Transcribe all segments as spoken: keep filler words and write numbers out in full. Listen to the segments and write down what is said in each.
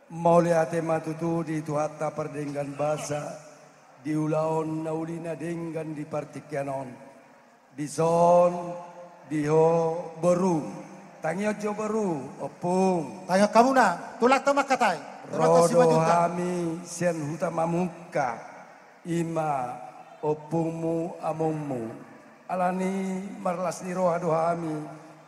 Mauliate ma tutu di Tuhanta pardenggan basa, di ulaon na uli na denggan di partingkian on. Dison, di ho boru. Tangihon jo boru, ompung. Tangihon hamuna, tulang, tama hatai. Ro do hami sian huta Mamungka, i ma ompungmu, amongmu. Alani marlas ni roha do hami,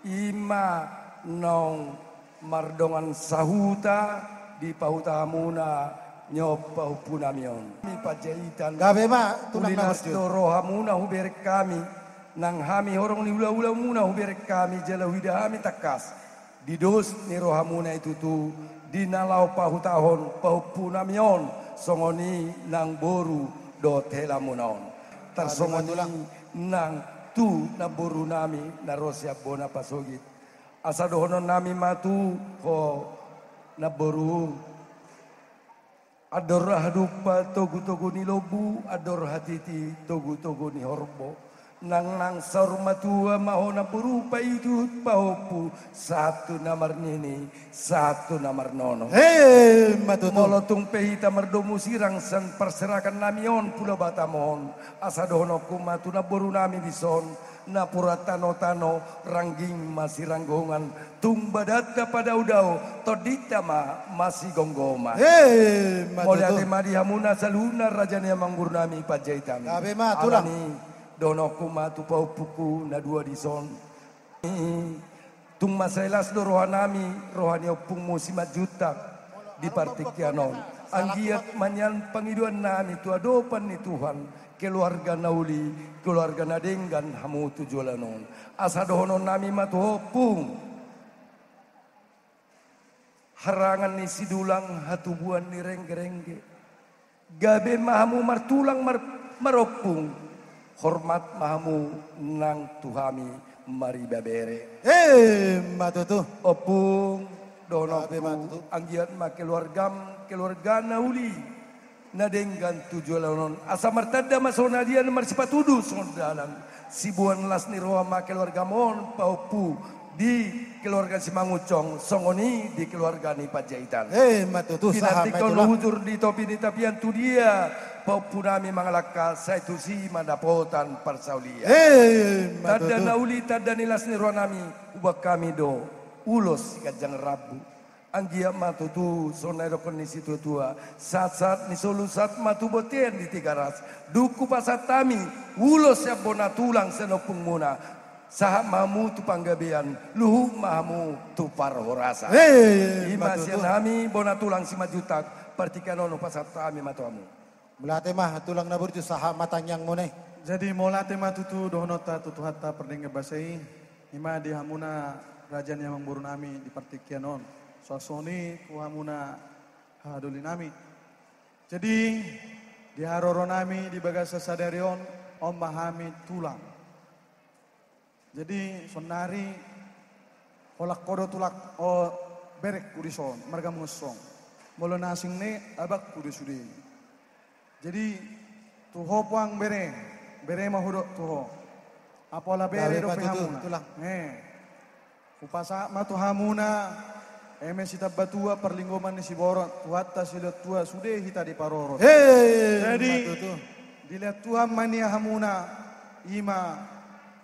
i ma naung mardongan sahuta dipahuta hamuna ni on pahompunami on. Hami Panjaitan. Gabe ma, tulang. Uli na las do rohamuna hubereng hami, nang hami horong ni hulahulamuna hubereng hami, jala huida hami tangkas di dos ni rohamuna i tutu, di na laho pahutahon pahompunami on, songon i nang boru dohot helamuna on. Tarsongon i nang tu namborunami na ro sian bona pasogit. Asa dohononnami ma tu ho, namboru. Andor hadumpang togutogu ni lombu, andor hatiti togutogu ni horbo. Nang, nang saur matua ma ho namboru, paihutihut pahompu, sahat tu na marnini, sahat tu na marnono. Emma tutu. Molo tung pe hita mardomu sirang sian parsiranganmi on Pulo Batam on, asa dohononku ma tu namborunami dison, napuran tanotano, rangging ma siranggongan, tung badanta padaodao, tondinta ma masigomgoman. Emma tutu. Mauliate ma di hamuna saluhutna raja ni amangborunami Panjaitan. Gabe ma, tulang. Alani dohononku ma tu pahompungku na dua dison. Tung mansai las do rohanami, roha ni ompungmu Simanjuntak di partingkian on. Anggiat ma nian pangidoannami tu adopan ni Tuhan, keluarga na uli, keluarga na denggan hamu tu joloan on. Asa dohononnami ma tu ho, ompung. Harangan ni sidulang, hatubuan ni renggerengge. Gabe ma hamu martulang mar-, marompung. Hormat ma hamu nang tu hami maribebere. Emma tutu. Ompung, dohononku, gabe ma tutu. Anggiat ma keluargam keluarga na uli, na denggan tu joloan on. Asa martanda ma songon adia, marsipatudu songon dalan. Siboan las ni roha ma keluargam on pahompu di keluarga Simangunsong, songon i di keluarga ni Panjaitan. Emma tutu, sahat ma i, tulang. Pinantikhon hujur di topi ni tapian, tu dia pahompunami mangalangka, sai tusi ma dapotan parsaulian. Emma tutu. Tanda na uli, tanda ni las ni rohanami, huboan hami do ulos siganjang rambu. Anggiat ma tutu songon na nidokkon ni situatua, sahatsahat ni solu sahat ma tu bontean di Tigaras. Dung hupasahat hami ulos sian bona tulang, sian ompungmuna, sahat ma hamu tu panggabean, luhut ma hamu tu parhorasan. Emma tutu. I ma sian hami bona tulang Simanjuntak, partingkian on hupasahat hami ma tu hamu. Mauliate ma, tulang na burju, sahat ma tangiangmuna i. Jadi mauliate ma tutu dohononta tu Tuhanta pardenggan basa i, i ma di hamuna raja ni amangborunami di partingkian on. Suang songon i tu hamuna hahadolinami. Jadi di haroronami di bagasan sadari on, on ma hami tulang. Jadi saonari, holan ho do tulang, o, berengku dison, marga Mangunsong. Molo na asing na i, abangku do sude. Jadi tu ho puang bere, bere ma hudok tu ho. Apala bere dope hamuna. Gabe ma tutu, tulang. E. Hupasahat ma tu hamuna, eme sitambatua parlinggoman ni siborok, Tuhanta silehon tua sude hita diparorot. Emma tutu. Jadi dilehon Tuhan ma nian hamuna, i ma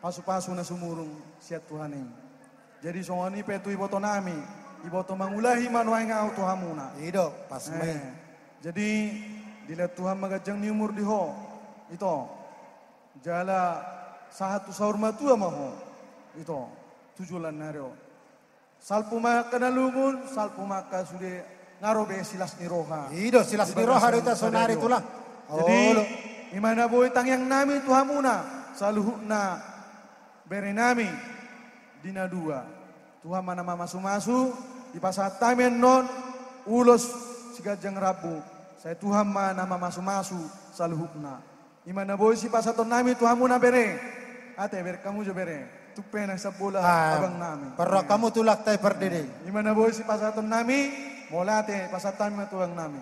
pasupasu na sumurung sian Tuhan i. Jadi songon i pe tu ibotonami, iboto mangulahi ma nuaeng ahu tu hamuna. I do, pas ma i. E, jadi dilehon Tuhan ma ganjang ni umur di ho, ito. Jala sahat tu saur matua ma ho, ito, tu joloan ni ari on. Salpu ma angka na lungun, salpu ma angka sude na ro be silas ni roha. I do, silas ni roha do hita saonari, tulang. Jadi, olo, i ma na boi tangiangnami tu hamuna saluhutna berenami di na dua. Tuhan ma na mamasumasu, dipasahat hami annon ulos siganjang rambu. Sai Tuhan ma na mamasumasu saluhutna. I ma na boi sipasahatonnami tu hamuna bere. Ate, bereng hamu jo bere. Tung pe na sambola abangnami. Parrohahon hamu tulang, tai pardede. I ma na boi sipasahatonnami, mauliate pasahat hami ma tu abangnami.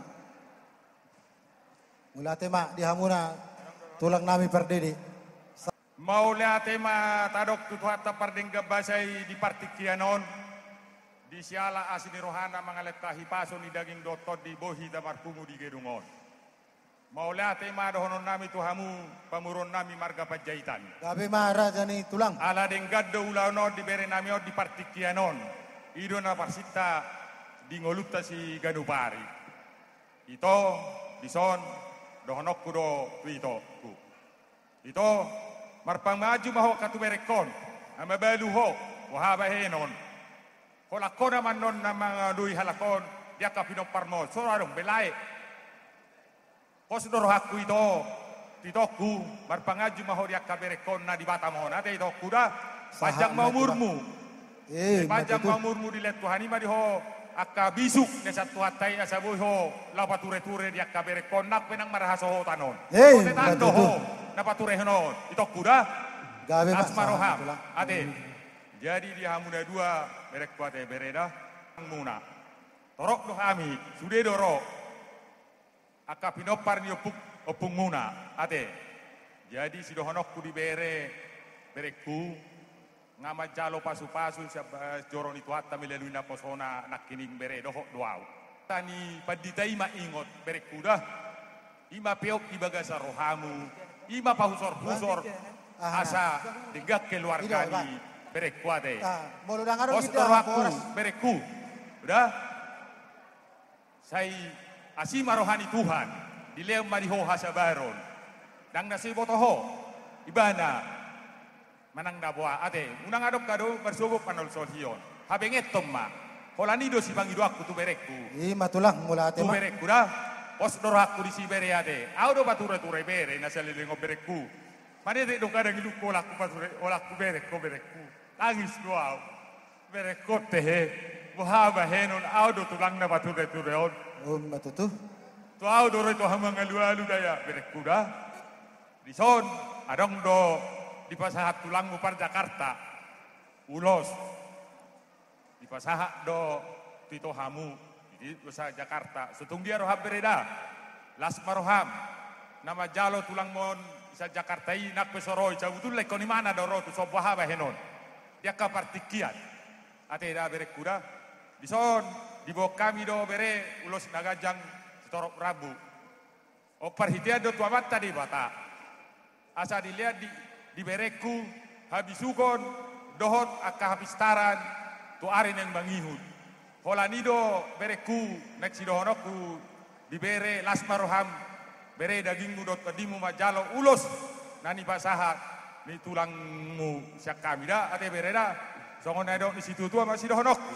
Mauliate ma di hamuna tulangnami pardede. Mauliate ma tadok tu Tuhanta pardenggan basa i di partingkian on. Di siala asi ni rohana mangalehon hahipason ni daging dohot tondi boi hita marpungu di gedung on. Mauliate ma dohononnami tu hamu pamoruonnami marga Panjaitan. Gabe ma raja ni tulang. Ala denggan do ulaon on di berenami on di partingkian on. I do na parsinta di ngolunta siganup ari. Ito, dison, dohononku do tu ito. Ito, marpamanju ma ho angka tu berengkon, na mabalu ho, boha bahenon. Holan ho nama annon na mangadopi halak on, di angka pinomparmon, so adong be lae. Pos do rohangku ito, tu itongku, marpamanju ma ho di angka berengkon na di Batam on, ate itongku da, panjang ma umurmu. Eh, panjang ma umurmu, dilehon Tuhan i ma di ho angka bisuk na sian Tuhanta i asa boi ho laho patureture di angka berengkon nang pe nang marhasohotan on. Eh, ate tando ho na paturehon on, itongku da. Gabe ma, las ma roham, ate. Jadi di hamu na dua berengku ate bere da. Muna. Torop do hami, sude do ro. Angka pinompar ni ompung, ompungmuna, ate. Jadi sidohononku di bere, berengku, nga manjalo pasupasu sian bagas joro ni Tuhanta melalui naposona nangkining bere dohot do ahu. Hata ni pandita i ma ingot berengku da. I ma peop di bagasan rohamu, i ma pahusorhusor asa denggan keluarga ni berengku ate. Pos do rohangku berengku da. Sai asi ma roha ni Tuhan, dilehon ma di ho hasabaron. Ndang na so iboto ho, ibana manang na boha ate, unang adong do marsogot panolsolhion. Habengeton ma. Holan i do sipangidoanku tu berengku. I ma tulang, mauliate ma. Tu berengku da. Pos do rohangku disi bere ate. Ahu do patureture bere na saleleng on berengku. Manetek do kadang ilungku olangku pature, olangku berengku, berengku. Tangis do ahu. Berengkon tehe, boha bahenon, ahu do tulang na patureture on. On ma tutu. Tu ahu do ro i tu hamu mangalualu da ia berengku da. Dison, adong do dipasahat tulangmu par Jakarta. Ulos. Dipasahat do tu ito hamu. Di, di, sian Jakarta. So tung dia roham bere da. Las ma roham. Na manjalo tulangmon sian Jakarta i nang pe so ro i, sabutulna ingkon imana do ro tu son, boha bahenon. Di angka partingkian. Ate da berengku da. Dison, diboan hami do bere ulos na ganjang sitorop rambu. On parhitean do tu Amanta Debata. Asa dilehon di, di berengku habisuhon dohot angka hapistaran tu ari naeng mangihut. Holan i do berengku naeng sidohononku di bere, las ma roham bere, dagingmu dohot tondimu manjalo ulos na nipasahat ni tulangmu sian hami da, ate bere da. Songon na nidok ni situatua ma sidohononku.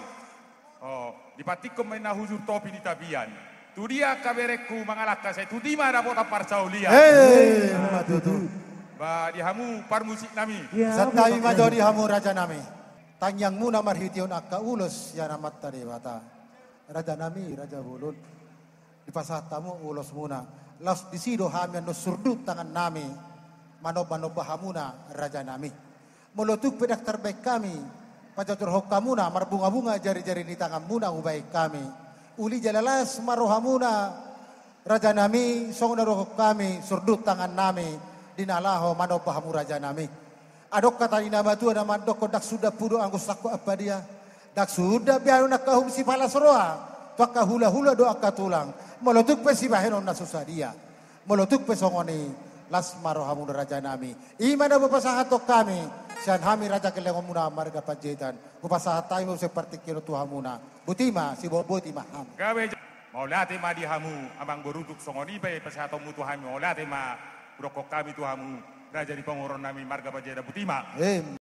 O, dipantikkon ma inna hujur topi ni tapian. Tu dia angka berengku mangalangka, sai tu dia ma dapotan parsaulian. Eh, ma tutu. Ba di hamu parmusiknami. Santabi ma jo di hamu rajanami. Tangiangmuna marhitehon angka ulos sian Amanta Debata. Rajanami, raja bolon. Dipasahat hamu ulosmuna. Laos disi do hami annon surdut tangannami. Manomba-nomba hamuna rajanami. Molo tung pe ndang tarbaen hami, pajatorhon hamuna marbunga-bunga jari-jari ni tanganmuna hubaen hami. Uli jala las ma rohamuna, rajanami, songon na dohonon hami, surdut tangannami, di na laho manomba hamu rajanami. Adong hata ni na matua na mandokkon, ndang suda pudo anggo sangkot ampa dia. Ndang suda be anon angka uhum sipalas roha, tu angka hula-hula do angka tulang. Molo tung pe sibahenon na so sadia. Molo tung pe songon i, las ma rohamuna rajanami. I ma na hupasahathon hami, sian hami raja kelengonmuna marga Panjaitan. Hupasahat hami muse partingkian on tu hamuna. Boti ma, siboboti ma hamu. Gabe ja-, mauliate ma di hamu, amang boru, tung songon i pe pasahatonmu tu hami, mauliate ma hudokkon hami tu hamu, raja ni pamoruonnami marga Panjaitan, boti ma. Em.